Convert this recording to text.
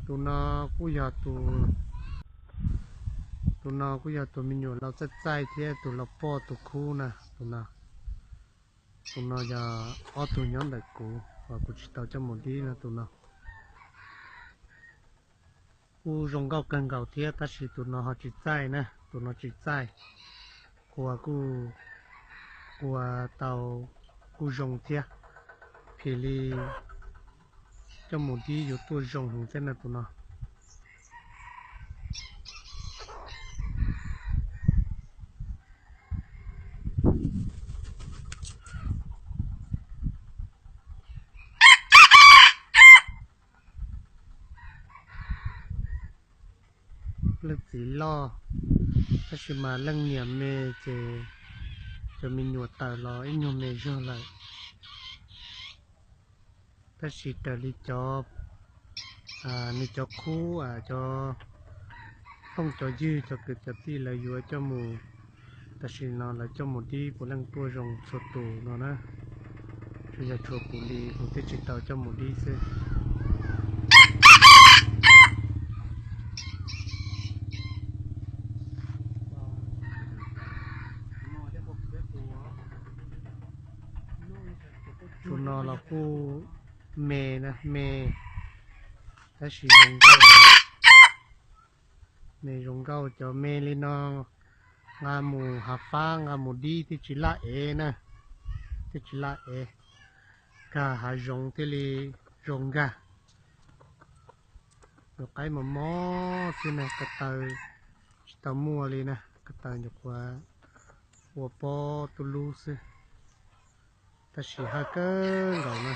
Tus no kuj yog tus, tus no kuj yog tus me nyuam laus txaij txaij thiab tus laus poj tus khub na. Tus no, tus no yog ob tug nyob ntawm kuv uas kuv tsis tau coj mus dib no. Tus no kuj zoo nkauj kawg nkaus thiab tab sis tus no ho tsis txaij na, tus no tsis txaij. Quas kuj, quas tau kuj zoo thiab, phim li coj mus dib yuav tuaj zoo heev thiab na tus no. Leej txiv loj, tab sis mas leej niam me ces cov me nyuam tawm los ib nyuag me zog lawm. Tab sis raws li cov, nws cov khub, cov phooj cov ywg cov kwv cov tij lawv yuav coj mus, tam sim no lawv coj mus dib puav leej tuaj zoo txhua tus no na. Tsuas yog tshuav kuv li kuv thiaj tsis tau coj mus dib xwb. Tus no los kuj me na, me, tab sis zoo nkauj, me zoo nkauj. Cov me li no nqa mus hav fab nqa mus dib thiaj tsis laj ev na, thiaj tsis laj ev, kag hav zoov thiaj li zoo nkag. Nyuam qaib mos mos xwb na, ko taw tsis tau muaj li na, ko taw nyuam qhuav ua pob tuj lub xwb, tab sis haj kawg nkaus na.